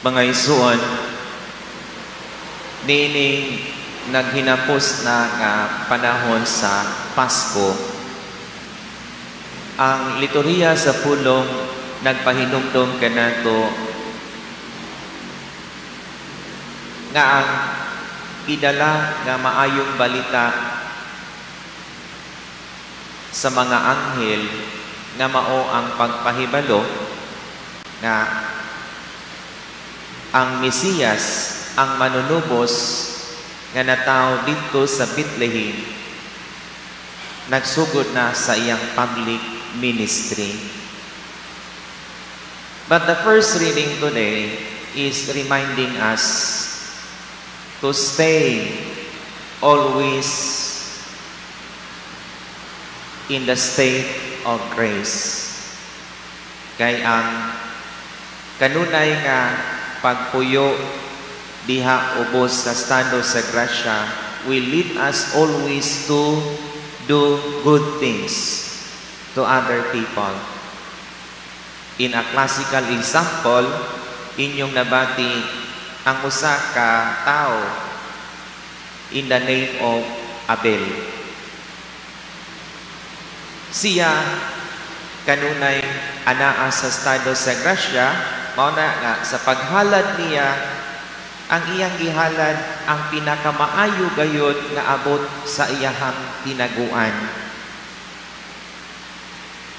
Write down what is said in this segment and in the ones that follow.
Mga igsuon, niining naghinapos na nga panahon sa Pasko, ang liturhiya sa pulong nagpahinumdom kanato nga ang gidala nga maayong balita sa mga anghel nga mao ang pagpahibalo nga ang Mesiyas, ang manunubos nga natawo didto sa Bethlehem, nagsugod na sa iyang public ministry. But the first reading today is reminding us to stay always in the state of grace. Kay ang kanunay nga pagpuyo diha ubos sa estado sa grasya will lead us always to do good things to other people. In a classical example, inyong nabati ang usa ka tao in the name of Abel. Siya kanunay anaa sa estado sa grasya, mao na nga sa paghalad niya, ang iyang gihalad ang pinakamaayo gayud nga abot sa iyahang tinaguan.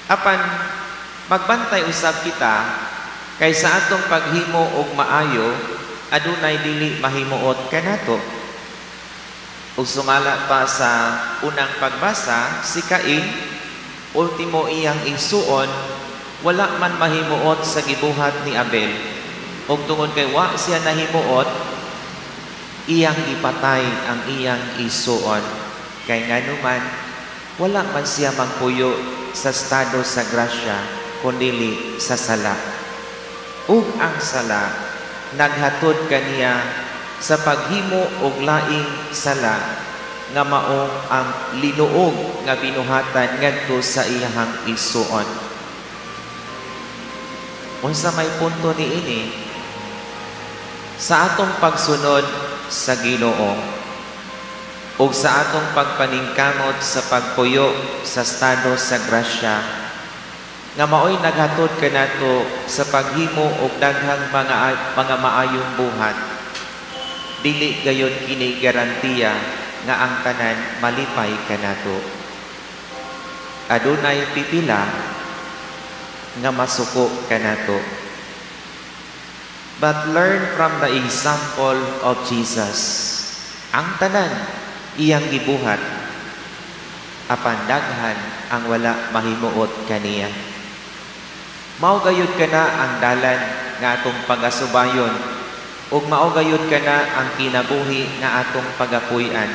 Apan magbantay usab kita kay sa atong paghimo og maayo, adunay dili mahimuot kanato. Ug sumala pa sa unang pagbasa, si Cain, ultimo iyang igsuon, wala man mahimuot sa gibuhat ni Abel. Ug tungod kay wa siya nahimuot, iyang gipatay ang iyang igsuon. Kay nganuman, wala man siya magpuyo sa estado sa grasya, kundili sa sala. Ug ang sala naghatod kaniya sa paghimo og laing sala nga mao ang linuog nga binuhatan ngadto sa iyahang igsuon. Unsa may punto niini? Sa atong pagsunod sa Ginoo ug sa atong pagpaningkamot sa pagpuyo sa estado sa grasya nga maoy naghatod kanato sa paghimo og daghang mga maayong buhat, dili gayon kini garantiya nga ang tanan malipay kanato. Adunay pipila nga masuko kanato. But learn from the example of Jesus. Ang tanan iyang gibuhat, apan daghan ang wala mahimuot kaniya. Mao gayud kana ang dalan nga atong pagasubayon ug mao gayud kana ang kinabuhi nga atong pagapuy-an.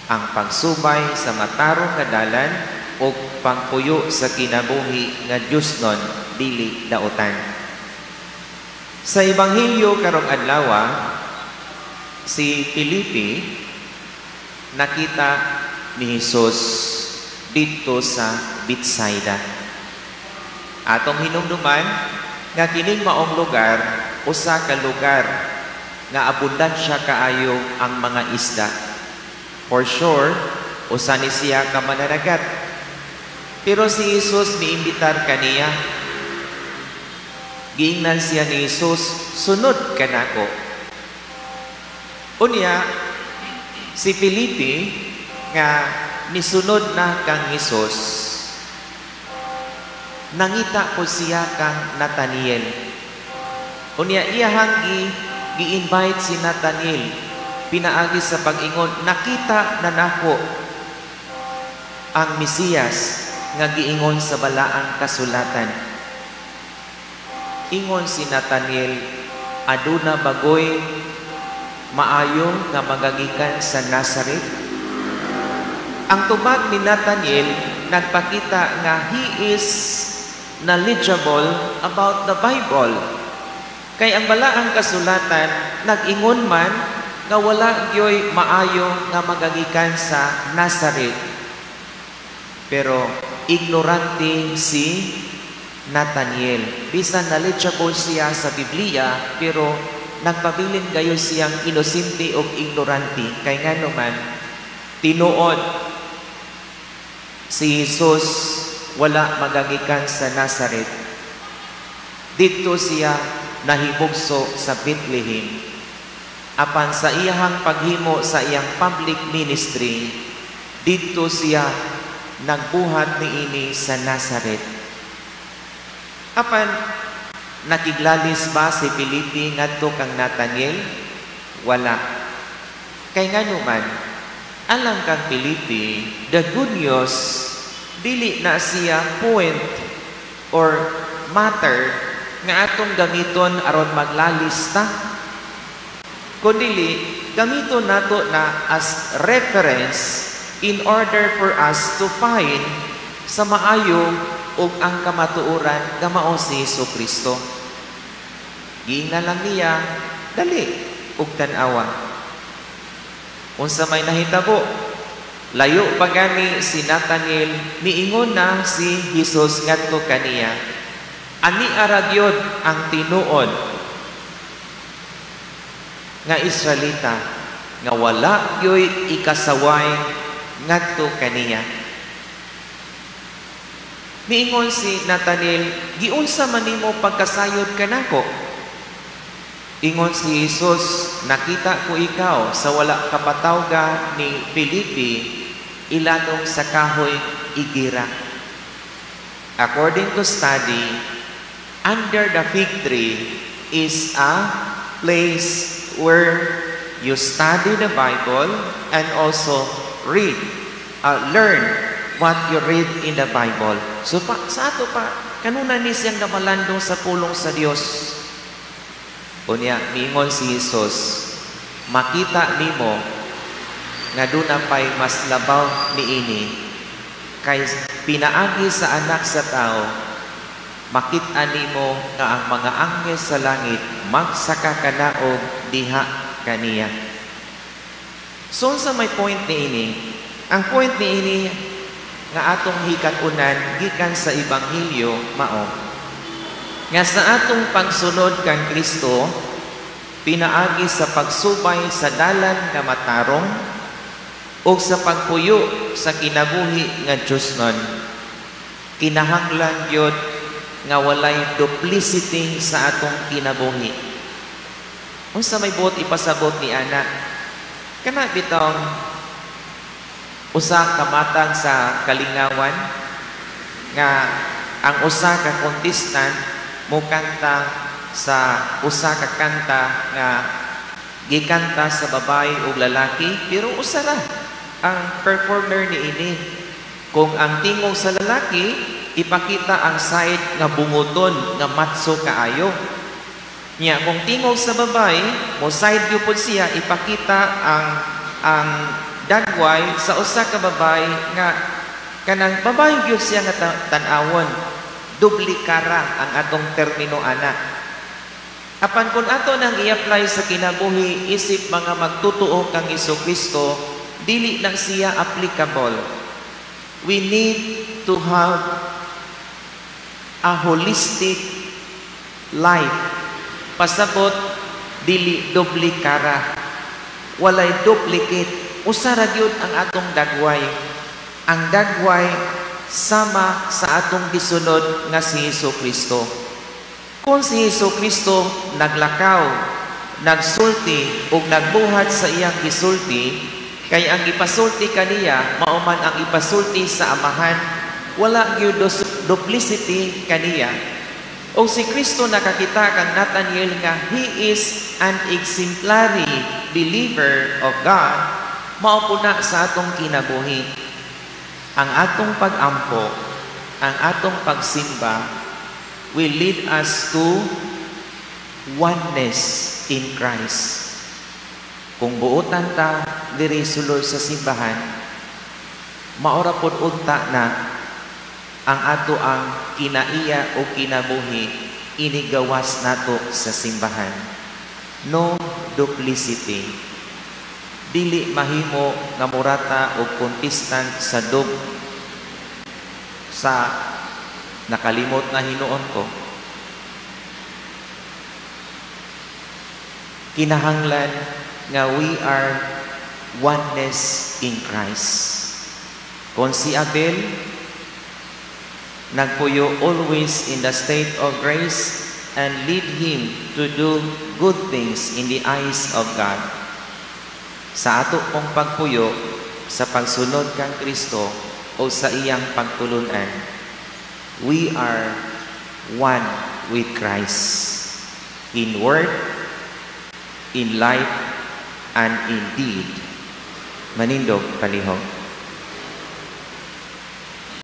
Ang pagsubay sa matarong nga dalan ug pagpuyo sa kinabuhi nga Diosnon, dili dautan. Sa Ebanghelyo karong adlaw, si Felipe nakita ni Jesus didto sa Bethsaida. Atong hinumduman nga kining maong lugar, usa ka lugar nga abundansya kaayo ang mga isda. For sure, usa ni siya ka mananagat. Pero si Jesus miimbitar kaniya. Giingnan siya ni Jesus, "Sunod kanako." Unya, si Felipe nga nisunod na kang Jesus, nangita po siya kang Nathaniel. Unya, iyahang gi-invite si Nathaniel pinaagi sa pag-ingon, "Nakita na nako ang Mesiyas nga giingon sa balaang kasulatan." Ingon si Nathaniel, "Aduna bagoy maayo nga magagikan sa Nazaret?" Ang tubag ni Nathaniel nagpakita nga he is knowledgeable about the Bible. Kay ang balaang kasulatan nag-ingon man nga wala gyoy maayo nga magagikan sa Nazaret. Pero ignorante si Nathaniel. Bisan knowledgeable siya sa Biblia, pero nagpabilin gayo siyang inosente o ignorante. Kay ngano man, tinuod si Jesus wala magagikan sa Nazaret. Didto siya nahibugso sa Bethlehem. Apan sa iyahang paghimo sa iyang public ministry, didto siya nagbuhat niini sa Nazaret. Apan nakiglalis ba si Felipe ngadto kang Nathaniel? Wala. Kay ngano man, alang kang Felipe, the good news dili na siya point or matter nga atong gamiton aron maglalis ta. Kundili, gamiton nato na as reference in order for us to find sa maayo ug ang kamatuoran nga mao si Hesus Kristo. Giingnan lang niya, "Dali ug tan-awa." Unsa may nahitabo? Layo pa gani si Nathaniel, niingon na si Jesus ngadto kaniya, "Ani ara gyud ang tinuod nga Israelita nga wala gyoy ikasaway ngadto kaniya." Niingon si Nathaniel, "Giunsa man nimo pagkasayod kanako?" Ingon si Jesus, "Nakita ko ikaw sa wala kapatawga ni Felipe ilalong sa kahoy igira." According to study, under the fig tree is a place where you study the Bible and also read, learn what you read in the Bible. So pa, sa ato pa, kanuna ni siyang namalandong sa pulong sa Dios. Unya, miingon si Jesus, "Makita nimo nga duna pay mas labaw niini kay pinaagi sa Anak sa Tao, makita nimo nga ang mga anghel sa langit magsaka kanaog diha kaniya." So sa may point niini? Ang point niini nga atong hikat-unan gikan sa Ebanghelyo mao nga sa atong pagsunod kang Kristo pinaagi sa pagsubay sa dalan nga matarong ug sa pagpuyo sa kinabuhi nga Diyosnon, kinahanglan gyud nga walay duplicity sa atong kinabuhi. Unsa may buot ipasabot ni ana? Kana bitong usa ka matang sa kalingawan nga ang usa ka contestant mokanta sa usa ka kanta nga gikanta sa babae ug lalaki, pero usa ra ang performer niini. Kung ang tingog sa lalaki, ipakita ang side nga bunguton, nga matso kaayo niya. Kung tingog sa babae, mo side gyud pud siya, ipakita ang dagway sa usa ka babae nga kanang babae gyud siya nga tan-awon. Dubli kara ang atong termino ana. Apan kung ato nang i-apply sa kinabuhi isip mga magtutuo kang Kristo, dili lang siya applicable. We need to have a holistic life. Pasabot, dili dubli kara. Walay duplicate. Usa ra gyud ang atong dagway. Ang dagway sama sa atong gisunod nga si Hesus Kristo. Kung si Hesus Kristo naglakaw, nagsulti ug nagbuhat sa iyang gisulti, kay ang ipasulti kaniya mao man ang ipasulti sa Amahan, wala gyud duplicity kaniya. O si Kristo nakakita kang Nathaniel nga he is an exemplary believer of God, mao po na sa atong kinabuhi. Ang atong pag-ampo, ang atong pagsimba will lead us to oneness in Christ. Kung buotan ta diri sulod sa simbahan, maora pod unta na ang ato ang kinaiya o kinabuhi inigawas nato sa simbahan. No duplicity. Dili mahimo nga murata og contestant sa dub sa Nakalimot na hinuon ko. Kinahanglan nga we are oneness in Christ. Kung si Abel nagpuyo always in the state of grace and lead him to do good things in the eyes of God. Sa ato pong pagpuyo sa pagsunod kang Kristo o sa iyang pagtulunan, we are one with Christ in word, in life, and in deed. Manindog palihog.